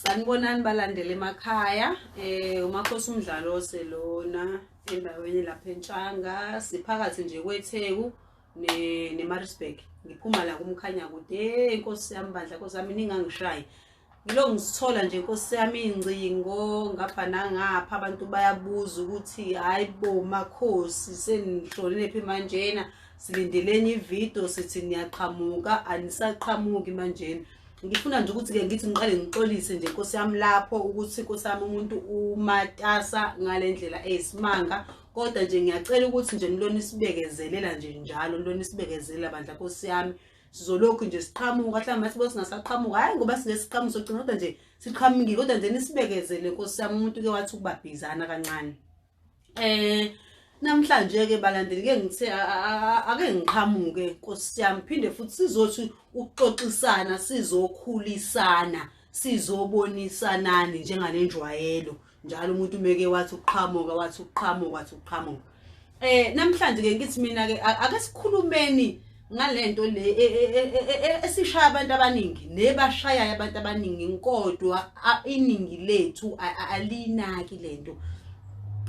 Sanibonani balandeli emakhaya. Umakhosi umdlalose lona endaweni lapha eNtshanga, siphakathi nje kweTheku neMaritzburg. Ngiphuma la kumkhanya kude. Inkosi yami bandla, Nkosi yami ningangishayi. Ngilo ngisithola nje Nkosi yami ingcingo ngapha nangapha, abantu bayabuza ukuthi hayi bo makhosi senihloniphe manjena, silindele enye ividiyo sithi niyaqhamuka, anisaqhamuki manjena. Ngifuna nje ukuthi-ke ngithi ngiqale ngixolise nje Nkosi yami lapho ukuthi Nkosi yami umuntu umatasa ngale ndlela eyisimanga, kodwa nje ngiyacela ukuthi nje nilona isibekezelela nje njalo, nilona isibekezelela bandla Nkosi yami. Sizolokhu nje siqhamuka, mhlawumbe masibo singasaqhamuka, hhayi ngoba singeke siqhamuke sogcina, kodwa nje siqhamukile, kodwa nje nisibekezele Nkosi yami, umuntu ke wathi ukubabhizana kancane. Namhlanje ke balandeli ke ngithe ake ngiqhamuke Nkosi yami, phinde futhi sizothi ukuxoxisana, sizokhulisana, sizobonisanani njengalenjwayelo njalo umuntu umeke wathi ukuqhamuka, wathi ukuqhamuka, wathi ukuqhamuka. Namhlanje ke ngithi mina ke ake sikhulumeni ngalento le esishaya abantu abaningi nebashayayo abantu abaningi, kodwa iningi lethu alinaki lento.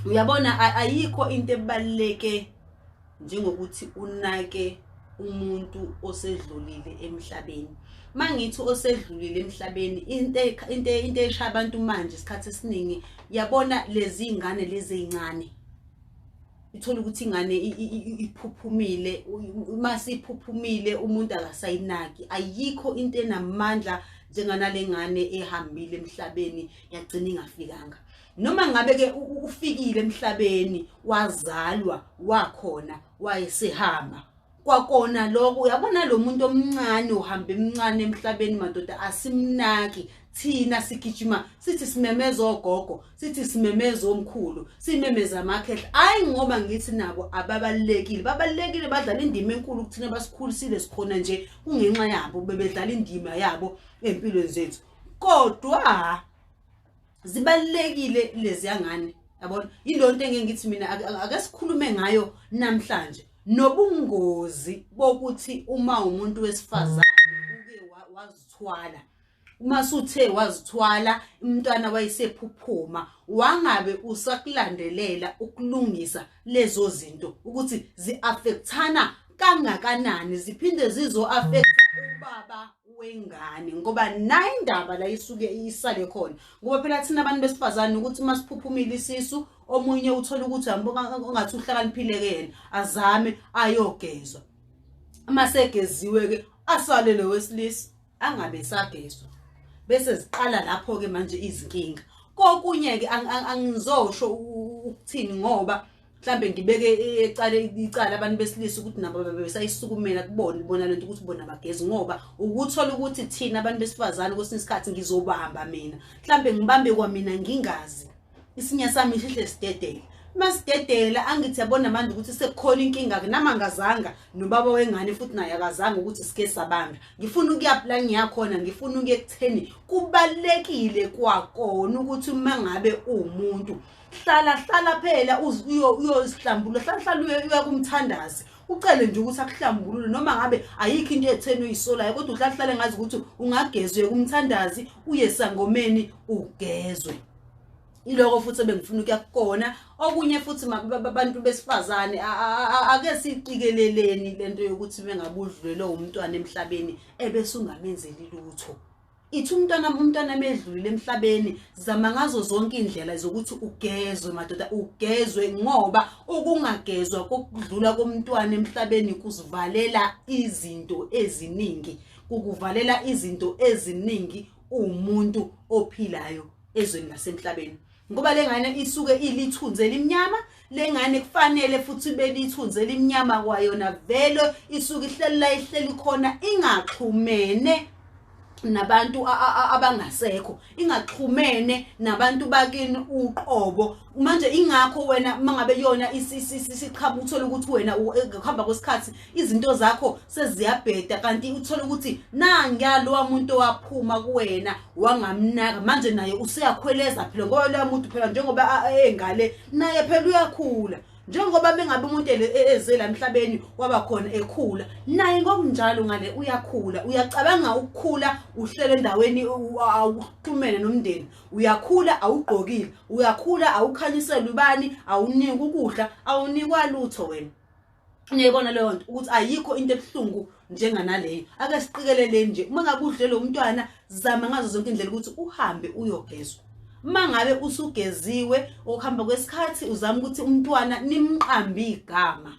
Uyabona, ayikho into ebaluleke njengokuthi unake umuntu osedlulile emhlabeni. Mangithi osedlulile emhlabeni, into eshaya abantu manje isikhathi esiningi, yabona lezi ngane lezi ezincane, ithola ukuthi ingane iphuphumile. Uma siphuphumile umuntu akasayinaki. Ayikho into enamandla njenganale ngane ehambile emhlabeni yagcina ingafikanga. Noma ngabe ke ufikile emhlabeni, wazalwa wakhona, wayesehamba kwakona lokho, uyabona lo muntu omncane uhamba emncane emhlabeni madoda, asimnaki thina. Sigijima sithi simemeza ogogo, sithi simemeza omkhulu, simemeza amakhehla. Hayi ngoba ngithi nabo ababalekile, babalekile, badlala indima enkulu kuthina, basikhulisile, sikhona nje kungenxa yabo, bebedlala indima yabo empilweni zethu, kodwa zibalekile lezi yangane. Yabona, yilonto engeke ngithi mina ake sikhulume ngayo namhlanje, nobungozi bokuthi uma umuntu wesifazane uke wazithwala, uma suthe wazithwala umntwana wayesephuphuma, wangabe usakulandelela ukulungisa lezo zinto ukuthi zi-affectana kangakanani, ziphinde zizo-affecta ubaba wengane, ngoba nayi indaba la isuke isale khona. Ngoba phela thina abantu besifazane ukuthi uma siphuphumile isisu, omunye uthola ukuthi ongathi uhlakaniphile ke yena, azame ayogezwa. Uma segeziwe ke asale lo wesilisa angabe esagezwa, bese ziqala lapho ke manje izinkinga. Kokunye ke angizosho ukuthini, ngoba mhlambe ngibeke ecala icala abantu besilisa ukuthi nabo bebesayisukumela kubona bona lento ukuthi bona bagezi, ngoba ukuthola ukuthi thina abantu besifazane kwesinye isikhathi ngizobamba mina, mhlambe ngibambe kwamina ngingazi, isinya sami sihle sidedele. Masidedela angithi yabona manje ukuthi sekukhona inkinga ke, nami angazanga nobaba wengane futhi naye akazanga ukuthi sike sabamba. Ngifuna ukuya la ngiyakhona, ngifuna ukuya ekutheni kubalekile kwakona ukuthi uma ngabe uwumuntu hlala hlala phela uyozihlambulula, hlala hlala uya kumthandazi, ucele nje ukuthi akuhlambulule, noma ngabe ayikho into etheni oyisolayo, kodwa uhlala hlale ngazi ukuthi ungagezwe kumthandazi, uye sangomeni ugezwe. Iloko futhi ebengifuna ukuya kukona. Okunye futhi abantu besifazane, ake siqikeleleni lento yokuthi bengabudlulelwe umntwana emhlabeni ebese ungamenzeli lutho. Ithi umntwana medlulile emhlabeni, zama ngazo zonke indlela zokuthi ugezwe madoda, ugezwe, ngoba ukungagezwa kokudlula komntwana emhlabeni kusivalela izinto eziningi, kukuvalela izinto eziningi umuntu ophilayo ezweni lasemhlabeni. Ngoba lengane isuke ilithunzi elimnyama, lengane kufanele futhi ibe lithunzi elimnyama kwayona vele, isuke ihleli la ihleli khona, ingaxhumene nabantu abangasekho, ingaxhumene nabantu bakini uqobo. Manje ingakho wena mangabe yona isiqhamuka, uthola ukuthi wena ukuhamba kwesikhathi izinto zakho seziyabheda, kanti uthola ukuthi nangiya lowa muntu owaphuma kuwena wangamnaka, manje naye useyakhweleza phela, ngoba loya muntu phela njengoba engale naye phela uyakhula. Njengoba mengabe umuntu eze la emhlabeni waba khona ekhula, naye ngokunjalo ngale uyakhula, uyacabanga ukukhula, uhlele endaweni awuxhumene nomndeni, uyakhula awugqokile, uyakhula awukhanyiselwe ubani, awunikwa ukudla, awunikwa lutho wena. Niyayibona leyo nto ukuthi ayikho into ebuhlungu njenganaleyo. Ake siqikeleleni nje, uma ngabe udlele umntwana, zama ngazo zonke indlela ukuthi uhambe uyogezwa. Uma ngabe usugeziwe, okuhamba kwesikhathi uzama ukuthi umntwana nimqambe igama.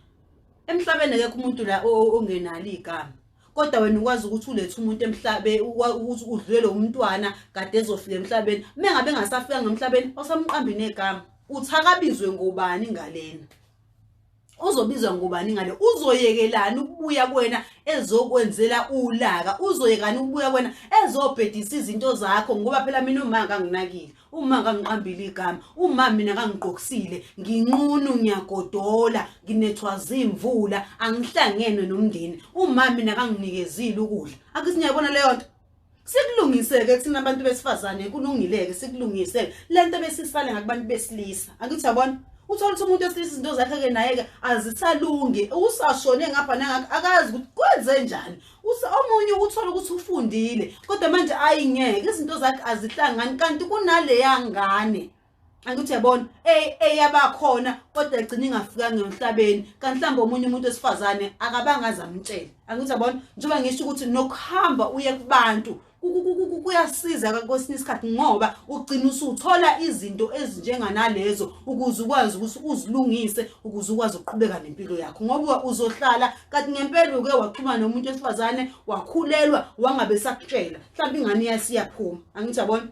Emhlabeni akekho umuntu la ongenalo igama. Kodwa wena ukwazi ukuthi ulethe umuntu emhlabeni, ukuthi udlulele umntwana kade ezofika emhlabeni. Uma ngabe engasafikanga emhlabeni, awusamqambi negama. Uthi akabizwe ngobani ngalena? Uzobizwa ngubani ngale? Uzoyekelani ukubuya kuwena ezokwenzela ulaka? Uzoyekani ukubuya kuwena ezobhedisa izinto zakho? Ngoba phela mina uma nganginakile, uma ngangiqambile igama, uma mina ngangigqokisile, nginqunu, ngiyagodola, nginethwa zimvula, angihlangene nomndeni, uma mina nganginikezile ukudla. Akithi niyabona leyo nto? Sikulungise-ke thina abantu besifazane, kulungile-ke, sikulungise le nto besisale ngakubantu besilisa. Angithi yabona, uthola ukuthi umuntu wesilisa izinto zakhe-ke naye-ke azisalungi, usashone ngapha nangapha, akazi ukuthi kwenze njani. Omunye uthola ukuthi ufundile kodwa manje ayi ngeke, izinto zakhe azihlangani, kanti kunaleya ngane, angithi uyabona, eyabakhona kodwa egcina ingafikanga emhlabeni, kanti mhlawumbe omunye umuntu wesifazane akabange aze amtshele. Angithi uyabona, njengoba ngisho ukuthi nokuhamba uye kubantu kuyasiza kwesinye isikhathi, ngoba ugcina usuthola izinto ezinjenganalezo ukuze ukwazi ukuthi uzilungise, ukuze ukwazi ukuqhubeka nempilo yakho, ngoba uzohlala kanti ngempela uke waxhumana nomuntu wesifazane, wakhulelwa, wangabe sakutshela, mhlawumbe ingane iyasiyaphuma. Angithi uyabona,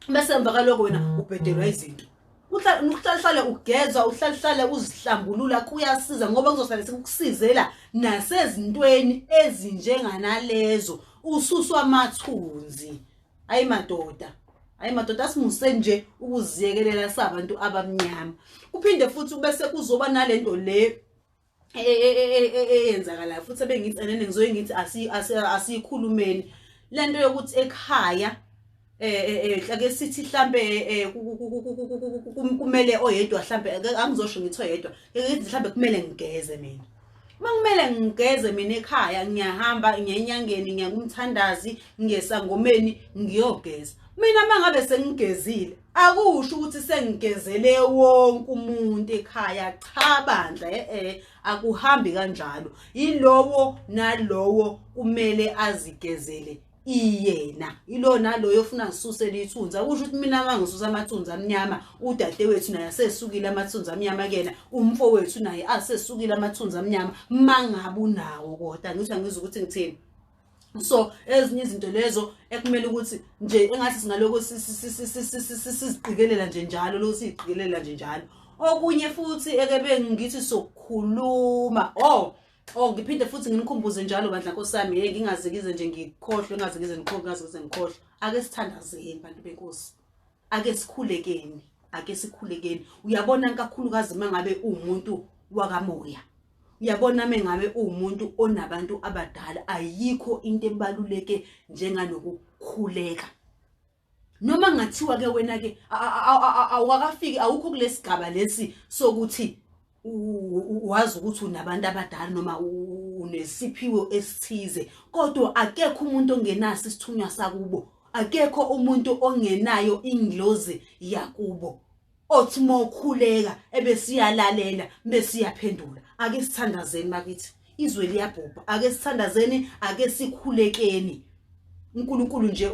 bese emva kaloko wena ubhedelwa izinto. Uhlale ugezwa, uhlale uzihlambulula, kuyasiza ngoba kuzohlale sekukusizela nasezintweni ezinjenganalezo, ususwa amathunzi. Ayi madoda, ayi madoda, asimuse nje ukuziyekelela sabantu abamnyama. Kuphinde futhi bese kuzoba nalento le eyenzakalayo futhi ebengithi enene ngizoye ngithi asiyikhulumeni lento yokuthi ekhaya ake sithi mhlambe kumele oyedwa, mhlambe angizosho ngithi oyedwa, ngithi mhlambe kumele ngigeze mina. Uma kumele ngigeze mina ekhaya, ngiyahamba ngiya enyangeni, ngiya kumthandazi, ngesangomeni ngiyogeza. Mina uma ngabe sengigezile, akusho ukuthi sengigezele wonke umuntu ekhaya. Cha bandla, akuhambi kanjalo. Yilowo nalowo kumele azigezele iyena, ilo naloyo ofuna ngisusele ithunzi. Akusho ukuthi mina uma ngisusa amathunzi amnyama, udadewethu naye asesukile amathunzi amnyama kuyena, umfowethu naye asesukile amathunzi amnyama, mangabe unawo. Kodwa ngithi angizwa ukuthi ngithini. So ezinye izinto lezo ekumele ukuthi nje engathi singaloko siziqikelela nje njalo, lo siziqikelela nje njalo. Okunye futhi eke bengithi sokukhuluma, oh ngiphinde futhi nginikhumbuze njalo bandla nkosi yami, hey, ngingaze ngize nje ngikhohlwe, ngingaze ngize ngikhohlwe, ngingaze ngize ngikhohlwe. Ake sithandazeni bantu benkosi, ake sikhulekeni, ake sikhulekeni. Uyabona kakhulukazi mangabe uwumuntu wakamoya, uyabona mengabe uwumuntu onabantu abadala, ayikho into ebaluleke njenganokukhuleka. Noma ngathiwa ke wena ke awukafiki, awukho kulesigaba lesi sokuthi wazi ukuthi unabantu abadala noma unesiphiwo esithize, kodwa akekho umuntu ongenaso isithunywa sakubo, akekho umuntu ongenayo ingilozi yakubo othi uma ukhuleka ebesiyalalela besiyaphendula. Ake sithandazeni bakithi, izwe liyabhubha. Ake sithandazeni, ake sikhulekeni uNkulunkulu nje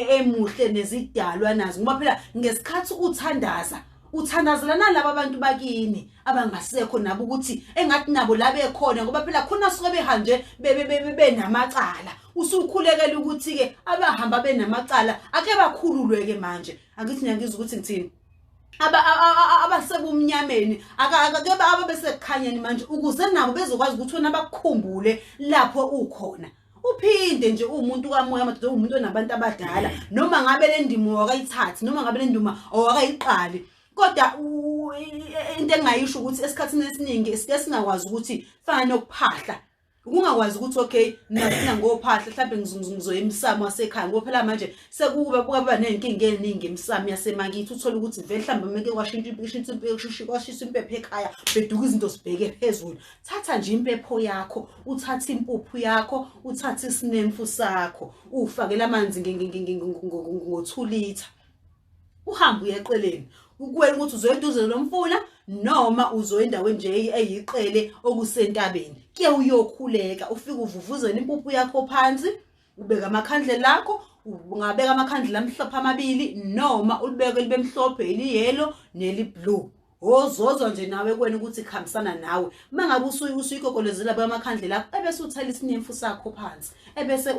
emuhle nezidalwa nazo, ngoba phela ngesikhathi uthandaza, uthandazela nalabo abantu bakini abangasekho nabo, ukuthi engathi nabo la bekhona, ngoba phela khona suke behanje benamacala. Usukhulekela ukuthi-ke abahamba benamacala ake bakhululwe-ke manje. Angithi ngiyangizwa ukuthi ngithini? Abasebumnyameni ake ababesekukhanyeni manje, ukuze nabo bezokwazi ukuthi wena bakukhumbule lapho ukhona. Uphinde nje uwumuntu kamoya madoda, uwumuntu onabantu abadala, noma ngabe le ndima awakayithathi, noma ngabe le ndima awakayiqali, kodwa into engingayisho ukuthi esikhathini esiningi sike singakwazi ukuthi fana nokuphahla. Ukungakwazi ukuthi okay nafuna ngophahla mhlawumbe ngizoya emsamo wasekhaya, ngoba phela manje sekuba kuba ney'nkinga ey'ningi emsamo yasemakithi. Uthole ukuthi vele mhlawumbe meke kwashintsha kwashisa impepho ekhaya, beduka izinto zibheke phezulu. Thatha nje impepho yakho, uthathe impuphu yakho, uthathe isinemfu sakho, ufakele amanzi ngo-2 litha, uhambe uye eqeleni. Ukuwela ukuthi uzoya eduze nomfula noma uzoya endaweni nje eyiqele okusentabeni, ke uyokhuleka, ufike uvuvuzele impuphu yakho phansi, ubeka amakhandlela akho. Ungabeka amakhandlela amhlophe amabili noma ulibeke libe mhlophe, eliyellow neli-blue. Ozozwa nje nawe kuwena ukuthi kuhambisana nawe. Uma ngabe usuyikokolezela amakhandlela akho, ebese uthela isinemfu sakho phansi, ebese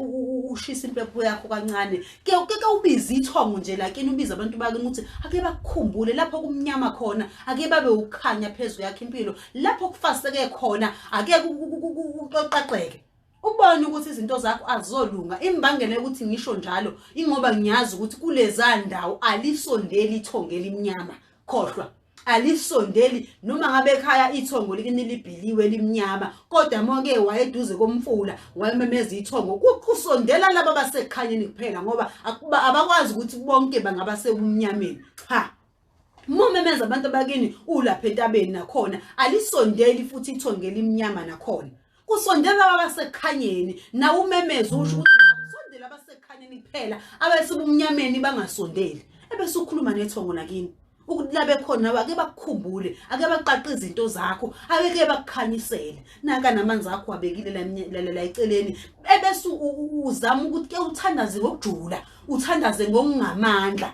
ushisa impepho yakho kancane. Ke ke ubize ithongo nje lakini, ubize abantu bakini ukuthi ake bakukhumbule lapho kumnyama khona, ake babe ukukhanya phezu yakho impilo, lapho kufaseke khona ake kuqaqeke. Ubone ukuthi izinto zakho azizolunga. Imbangela yokuthi ngisho njalo ingoba ngiyazi ukuthi kuleza ndawo alisondeli ithongo elimnyama. Khohlwa, alisondeli. Noma ngabe ekhaya ithongo likini libhiliwe limnyama, kodwa moke wayeduze komfula wayememeza ithongo, kusondela laba basekukhanyeni kuphela, ngoba abakwazi ukuthi bonke bangaba sebumnyameni. Cha, mumemeza abantu abakini ulapha entabeni nakhona alisondeli futhi ithongo elimnyama, nakhona kusondela laba basekukhanyeni. Nawe umemeze usho ukuthi akusondela abasekukhanyeni kuphela, abasebumnyameni bangasondeli. Ebese ukhuluma nethongo lakini ukuthi labe khona nawe, ake bakukhumbule, ake baqaqe izinto zakho, ake bakukhanyisele. Nanka namanzi akho wabekile la eceleni, ebese uzama ukuthi ke uthandaze ngokujula, uthandaze ngokungamandla.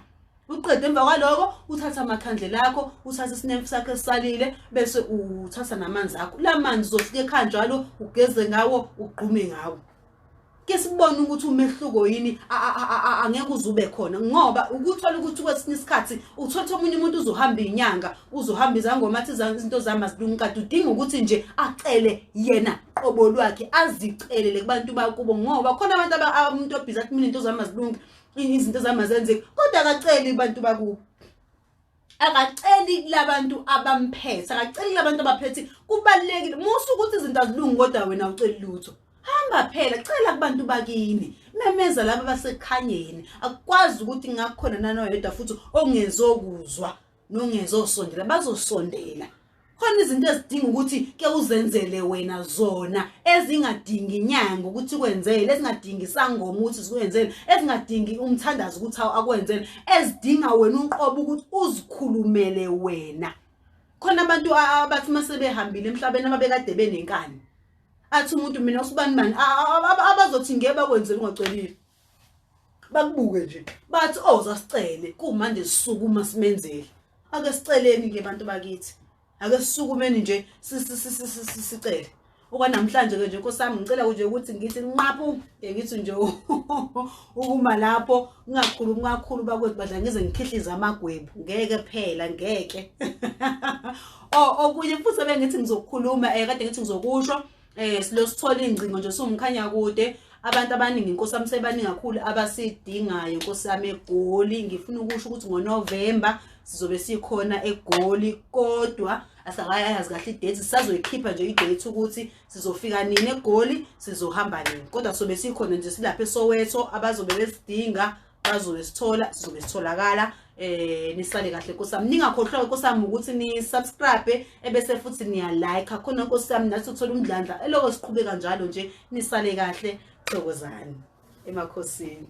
Uqede emva kwaloko uthatha amakhandlela akho, uthatha isinemfu sakho esisalile, bese uthatha namanzi akho. La manzi uzofika ekhaya njalo ugeze ngawo, ugqume ngawo. Ke sibone ukuthi umehluko yini angeke uze ube khona, ngoba ukuthola ukuthi kwesinye isikhathi uthola omunye umuntu uzohamba inyanga, uzohamba izangoma, athi izinto zami azilungi, kanti udinga ukuthi nje acele yena qobo lwakhe, azicelele kubantu bakubo. Ngoba khona abantu umuntu obhizi athi mina into zami azilungi, izinto zami azenzeki, kodwa akaceli kubantu bakubo, akaceli kulabantu abamphethe, akaceli kulabantu abaphethe. Kubalulekile musa ukuthi izinto azilungi kodwa wena awuceli lutho. Hamba phela, cela kubantu bakini, memeza laba basekukhanyeni. Akukwazi ukuthi ngakukhona nanoyedwa futhi ongezokuzwa nongezosondela, bazosondela. Khona izinto ezidinga ukuthi ke uzenzele wena zona, ezingadingi inyanga ukuthi kwenzele, ezingadingi isangoma ukuthi zikwenzele, ezingadingi umthandazo ukuthi akwenzele, ezidinga wena uqobo ukuthi uzikhulumele wena. Khona abantu abathi mase behambile emhlabeni ababekade benenkani, athi umuntu mina usibani mani, abazothi ngeke bakwenzele ungacelile, bakubuke nje bathi oh zasicele kumanje sisukuma simenzele. Ake siceleni ke bantu bakithi, ake sisukumeni nje sicele. Okwanamhlanje ke nje Nkosi yami, ngicela nje ukuthi ngithi nqaphu, ngithi nje ukuma lapho ngingakhulumi kakhulu bakwethu, badla ngize ngikhihlize amagwebu, ngeke phela ngeke. Okunye futhi bengithi ngizokukhuluma, kade ngithi ngizokusho, silo sithola ingcingo nje siwumkhanya kude. Abantu abaningi Nkosi yami sebaningi kakhulu abasidingayo Nkosi yami eGoli. Ngifuna ukusho ukuthi ngoNovember sizobe sikhona eGoli, kodwa asikayazi kahle idate, sisazoyikhipha nje idate ukuthi sizofika nini eGoli, sizohamba nini, kodwa sobe sikhona nje silapha eSoweto. Abazobe besidinga bazobe sithola, sizobe sitholakala. Nisale kahle Nkosi yami, ningakhohlwa Nkosi yami ukuthi ni subscribe ebese futhi niya like khona Nkosi yami, nathi uthola umdlandla eloko siqhubeka njalo nje. Nisale kahle, thokozani emakhosini.